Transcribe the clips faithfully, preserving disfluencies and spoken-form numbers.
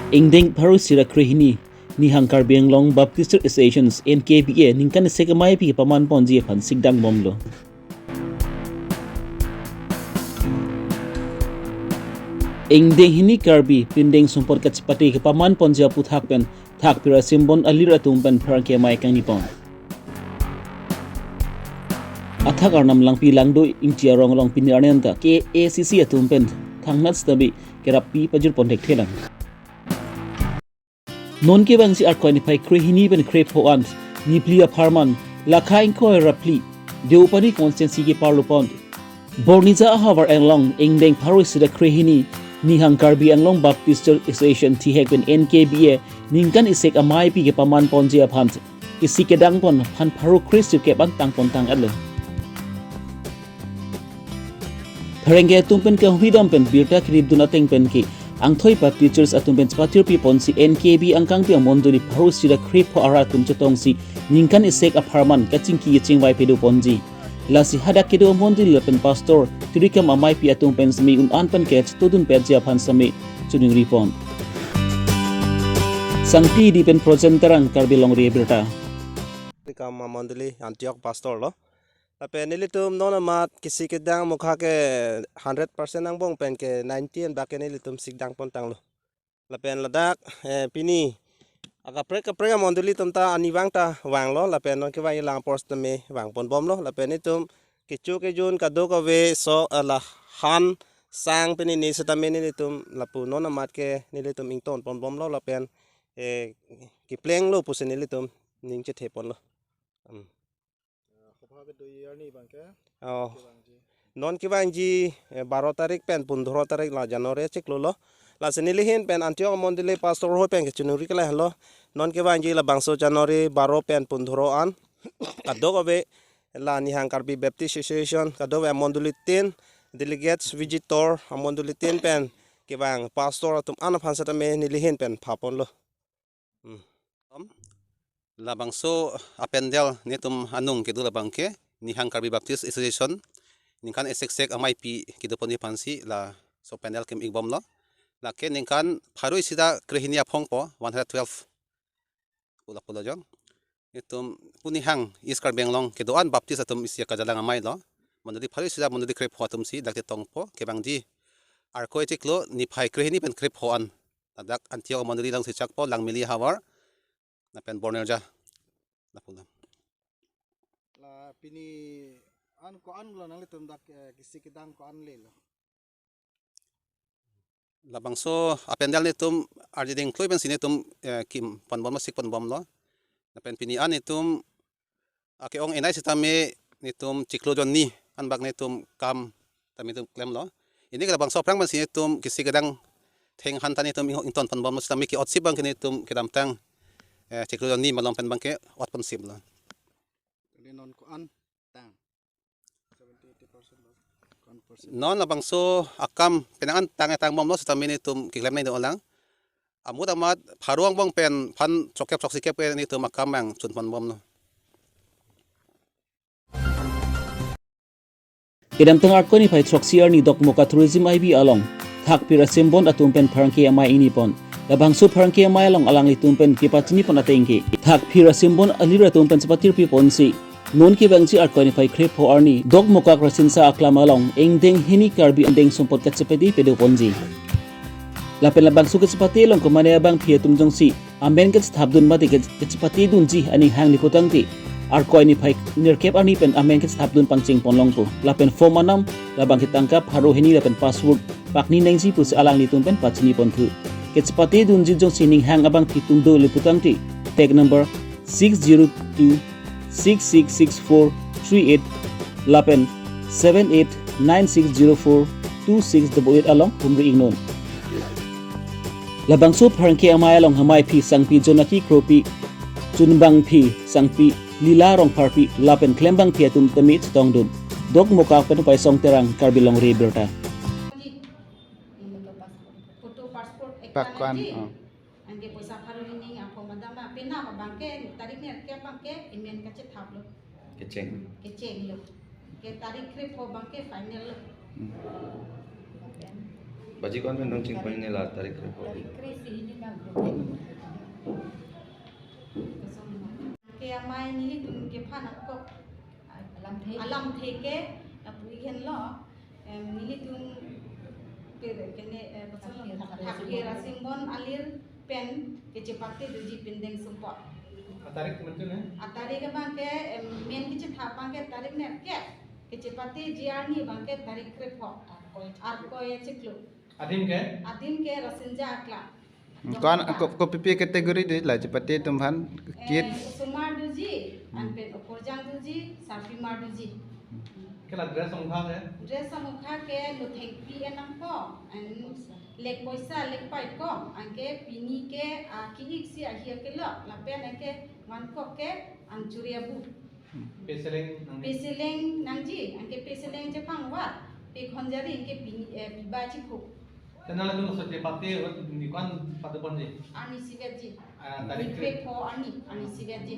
Ingdeng pharo isi ra krehini, Nihang Karbi Anglong Baptist Church Association, N K B A, ningkan isi amei pi kepaman ponji aphan sikdang bomlo. Ingdeng hini Karbi, pindeng sumpot kachepate kepaman ponji aphuthak pen, thakphi ra simbon alir atum pen pherangke amei kangni pon. Athak arnam Langpi Langdo Ingti arong along pini arni anta K A C C atum pen thangnat sitame kerap pi pajir pon thekthelang. Non kevangji Arkoi niphai krehini pen krepho an, niphli apharman, lakha ingkoi ra phli, Deopani constituency keparlo pon. Bornija ahavar along ingdeng pharo isi ra krehini, Nihang Karbi Anglong Baptist Church Association thihek pen N K B A, ningkan isi amei pi kepaman ponji aphan, isi kedang pon aphan pharo kre sirkep an tang pon tang-etlo. Pherangke atum pen kahumri dam pen birta kirip dun ateng pen ke Angthoi Baptist Church atum pen chepatirpi ponsi N K B angkangpi amondoli pharo isi ra krepho ara atum chetongsi ningkan isi apharman kachingki kachingvai pado ponji. Lasi hadak kedo amondoli lapen pastor tirikam amei pi atum pen semi un-an pen ke chetodun petji aphan semi choningri pon. Sangpi di pen Projen Terang, Karbi Longri Abirta. Kam amondoli Antioch pastor lo. Lapen nelitum non amat kisi kedang mukha ke hundred percent angbong pen ke ninety an bak ke nelitum sikdang pon tanglo. Lapen ladak, eh, pini akaprek kaprek amondoli atum ta arnivang ta vanglo, lapen non kevang ilang apor sitame vang pon bomlo, lapen itum kecho kejun kadokave so, eh, la han sang pini ni sitame nelitum lapu non amat ke nelitum ington pon bomlo, lapen, eh, keplenglo pusi nelitum ning chethe ponlo. Hmm. Khobha kedo arni abang ke? Oh. Kevangji. Non kevangji, eh, baro tarik pen pundhoro tarik la January chiklo lo. Lasi nelihin pen Antioch amondoli pastor ho pen kechoningri ke lahelo. Non kevangji labangso January baro pen pundhoro an. Kadokave la Nihang Karbi Baptist Association, kadokave amondoli tin, delegates, visitor, amondoli tin pen kevang pastor atum an aphan sitame nelihin pen pha ponlo. Hmm. Om, labangso apendel netum anung kedo labang ke, Nihang Karbi Baptist Association, ningkan isi isi amei pi kedo ponji aphansi laso apendel kim-ik bomlo. Lake ningkan pharo isi ra krehini aphong po, one hundred twelve. Pula pula jong. Netum pu Nihang East Karbi Anglong kedo-an Baptist atum isi kajalang amei lo. Mondoli pharo isi ra mondoli krepho atumsi dak te tongpo, kevangji Arkoi chiklo niphai krehini pen krepho an. Ladak Antioch amondoli alongsi chakpo, Langmili ahavar, lapen Bornija. Lapulo. La pini an ko-an lo nanglitum dak, eh, kisi kedang ko-an lelo? Labangso apendel netum arjiding klui pensi netum, eh, kim pon bomlo, sik pon bomlo. Lapen pini an netum ake-ong enai sitame netum chiklo jon ni an bak netum kam tame netum klemlo. Pini ke labangso aphrang pensi netum kisi kedang theng han ta netum ing-, ington pon bomlo sitame ke-ot sip abang ke netum kedamtang, eh, chiklo jon ni malom pen abang ke-ot pon siplo. Kali non ko-an tang. Seventy, eighty percent lo. Ko-an percent? Non labangso akam penang an tang etang bomlo sitame netum keklem nai do-olang. Amut amat pharo angbong pen phan chokep choksikep ke netum akam abang chun pon bomlo. Kedamtang Arkoi niphai throksi arni Dokmoka Tourism I B along thakphi ra simbon atum pen pherangke amei ingni pon. Labangso pherangke amei along alanglitum pen kepachini pon ateng ke, thakphi ra simbon alir atum pen chepatirpi ponsi, non kevangji Arkoi niphai krepho arni Dokmoka Krasinsa aklam along ingdeng hini Karbi angdeng sumpot kachepate pado ponji. Lapen labangso kachepate along kemane abangpi atum jongsi amen kachethap dun mate kach-, kachepate dunji aning hangji putangte, Arkoi niphai nerkep arni pen amen kachethap dun pangcheng pon longpo. Lapen form anam labang ke tangka pharo hini lapen password pakni nangji pusi alanglitum pen pachini ponthu. Kachepate dunji jongsi ning hang abangpi atum dole putangte, tag number six zero two six six six four three eight lapen seven eight nine six zero four two six double eight along humri iknon. Labangso pherangke amei along amei aphi sangpi Jonaki Kropi, chunbangpi sangpi Lila Rongpharpi lapen klembangpi atum tame chetongdun. Dokmoka pen Paisong Terang, Karbi Longri Abirta. Photo passport ekta Pakuan, lagi. Oh. Anke poisa pharo hini apho madam ba, penap abang ke, tarik nerkep abang ke, amen kachethaplo. Kecheng. Kechenglo. Ke tarik krepho abang ke final lo. Hmm. Baji ko-an pen nangchingpon-i ne la tarik krepho? Tarik kre-isi hini bang. Ke amei nelitum kephan nangkok alamthe, alamthe ke lapu henlo, em, nelitum ke, kene, eh, Thakthir Asimbon alir pen kechepate doji pindeng sumpot. Atarik mentu ne? Atarik abang ke, em, men kechethap abang ke tarik nerkep. Kechepate ji arni abang ke tarik krepho. Arkoi. Arkoi achiklo. Adim ke? Adim ke Rasinja Aklam. Ko-an, ko, kopipi category doji la chepate atum aphan? Eh, kit? Osomar doji, Hmm. anpen okorjang doji, sarpimar doji. Ke la dress amokha ke? Dress amokha ke Nothengpi enangpo, an lek poisa lek paikom, anke pini ke, ah, ki-ik si ahi akelo, lapen anke vangkok ke an churi abu. Peseleng nang. Peseleng nangji, anke peseleng chephang wa, pe khonjari anke pini, eh, piba chikho. Te nangtum laso chepate, ni ko-an patuponji? Arni isivet ji. Ah, tarik Tarik kre- krepho arni, arni isivet ji.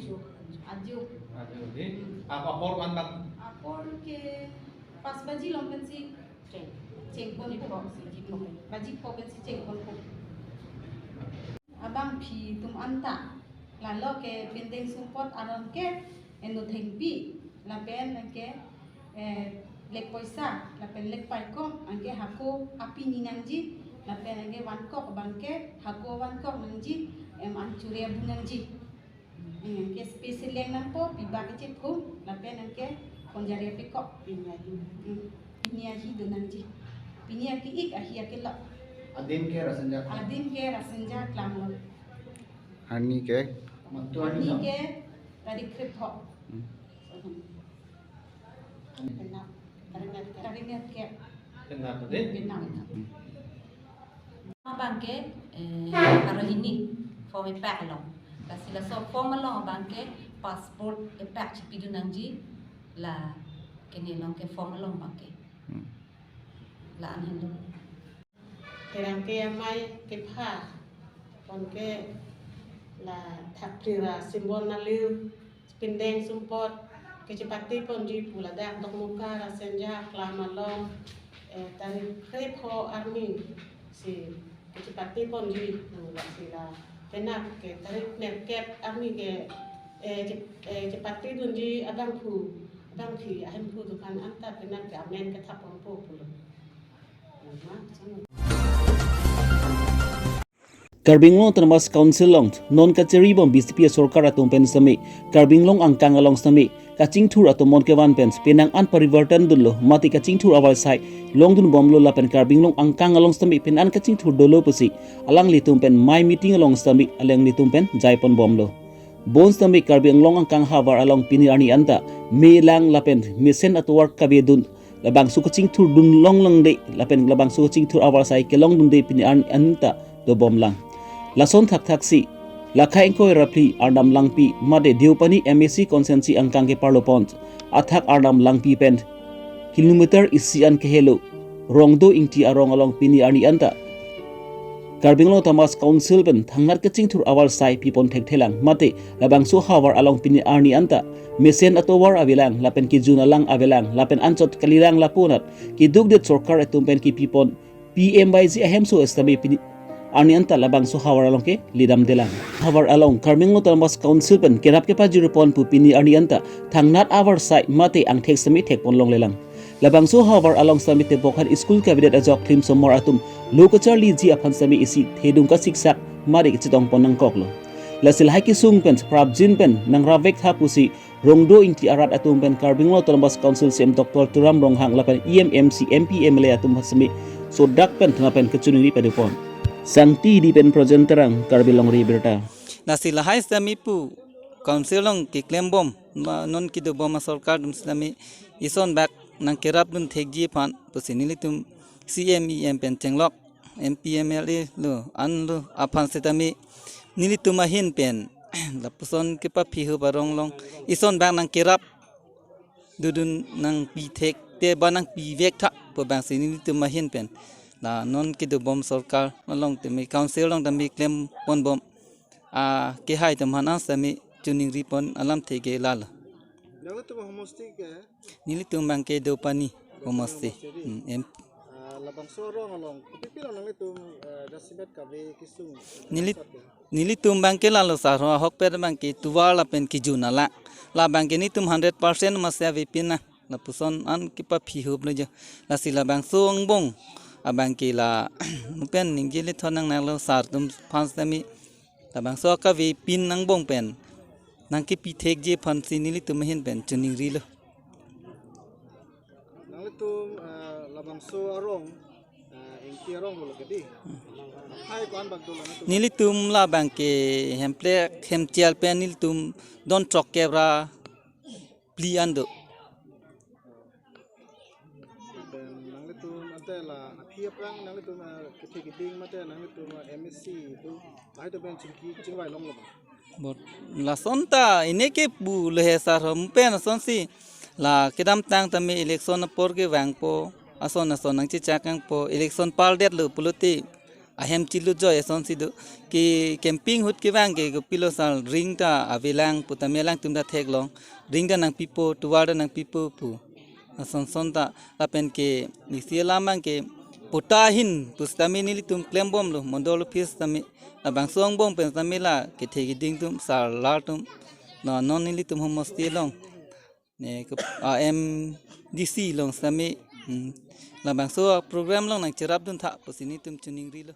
Ajo. Ajo ji. Hmm. Apa apor ko-an bang? Apor ke pas baji along pensi cheng. Chengponpo. Baji pho pensi chengponpo. Abangphi atum anta, lalo ke pindeng sumpot aron ke, eh, Nothengpi, lapen anke, eh, lek poisa, lapen lek paikom, anke hako apini nangji, lapen anke vangkok abang ke, hako vangkok nangji, em an churi abu nangji. Eh, anke peseleng nangpo, piba kechethum, lapen anke khonjari apekok. Pini ahi. Hmm. Pini ahi do nangji. Pini aki-ik ahi akelo. Adim ke Rasinja. Adim ke Rasinja Aklam lo. Arni ke? Arni ke tarik krepho. Hmm. Penap. Tarik nerkep. Penap, dei? Penap. Hmm. Abang ke, eh, arohini form epak along. Lasi laso form along abang ke passport epak chipidun nangji la kene along ke form along abang ke. Hmm. La-an henlo. Terang ke amei kepha pon ke la Thakthir Asimbon alir pindeng sumpot kechepate ponji pu ladak Dokmoka Rasinja Aklam along, eh, tarik krepho arni si kechepate ponji pu, lasi la penap ke tarik nerkep arni ke, eh, che-, eh, chepate dunji abangphu, abangphi ahemphu atum aphan anta penap ke amen kethapponpo pulo. Karbi Anglong Autonomous Council along non kachiribom B J P asorkar atum pen sitame Karbi Anglong angkang along sitame kachingthur atum mon kevan pen penang an parivartan dunlo, mate kachingthur avarsai longdunbomlo lapen Karbi Anglong angkang along sitame penang an kachingthur dolo pusi alanglitum pen mei meeting along sitame alanglitum pen jaiponbomlo. Bonsitame Karbi Anglong angkang ahavar along pini arni anta melang lapen mesen atovar kavedun, labangso kachingthur dun longlongle lapen labangso kachingthur avarsai kelongdunde pini arni anta dobomlang. Lason thakthaksi, la khaingkoi ra phli Arnam Langpi, mate Deopani M A C constituency angkang ke parlopon athak Arnam Langpi pen kilometer isi an kehelo Rongdo Ingti arong along pini arni anta Karbi Anglong Autonomous Council pen thangnat kachingthur avarsai pipon thekthelang, mate labangso ahavar along pini arni anta mesen atovar avelang lapen kejun alang avelang lapen anchot kalilang lapunat keduk det sorkar atum pen kipipon P M Y G ahemso sitame pini arni anta labangso ahavar along ke lidamdelang. Ahavar along Karbi Anglong Autonomous Council pen kerap kepajirpon pu pini arni anta thangnat avarsai mate angthek sitame thekpon longlelang. Labangso ahavar along sitame tebok han school kavedet ajok klim somar atum lo kacharliji aphan sitame isi thedung kasiksak mate kachetongpon nangkoklo. Lasi lahai kesung pen prapjin pen nangrapvek tha pusi Rongdo Ingti arat atum pen Karbi Anglong Autonomous Council C E M Doctor Tuliram Ronghang lapen E M, M C, M P, M L A atum sitame sodak pen thana pen kachiningri padopon. Sangti Dipin, Projen Terang, Karbi Longri Abirta. Lasi lahai sitame pu Council along keklembom, ma non kedobom asorkar atum sitame ison bak nangkerapdun thekji aphan pusi nelitum C E M, E M pen chenglok, M P, M L A lo, an lo aphan sitame nelitum ahin pen lapuson kepaphi hu parong long ison bak nangkerap dodun nangpi thekte ba nangpivek tha pu abangsi nelitum ahin pen la non kedobom sorkar along tame Council along tame klemponbom akehai atum aphan an sitame chiningripon alamthe ke lalo. Nangtum homosti ke? Nelitum abang ke Deopani homosti. Hmm, em. Ah, Labangso arong along kopi-pi lo nanglitum, eh, jasemet kave kesung? Neli- Nelitum abangke lalo sar ho, ahokpet abangke tovar lapen kejun alang. La abangke nelitum hundred percent masi avepin nang. Lapuson an kepaphi hup lo jo. Lasi labangso angbong abangke la mupen ningje le thon nang nang lo sar atum aphan sitame. Labangso akavepin angbong pen nangkepi thekji aphansi nelitum ahin pen choningri lo. Nanglitum, eh, labangso arong, eh, ingti arong lo ke dei. Hai ko-an bak do lo nanglitum? Nelitum la abangke Hemprek Hemchel pen nelitum don throk kep ra phli an do. Lapen nanglitum ante la aphi aphrang nanglitum, eh, kethe keding mate nanglitum, eh, M A C do, lahai do pen chingki chingvai long lo ma? Bot, lason ta ine kepu lo he sar ho, mupen asonsi la kedamtang tame election apor kevangpo, ason ason nangchechak nangpo, election pardetlo pulote ahem chilut joi asonsi do. Ke camping ahut kevang ke kopilo sar, ring ta avelang pu tame alangtum ta theklong, ring ta nangpipo, tovar ta nangpipo pu. Ason son ta lapen ke isi alam abangke patta ahin pusitame nelitum klembomlo mondol office tame. Labangso angbong pen sitame la kethe keding atum, sar lar atum, non non nelitum homosti along, ne ke, ah, M D C along sitame, hmm, labangso program along nangcherapdun tha pusi nelitum choningri lo.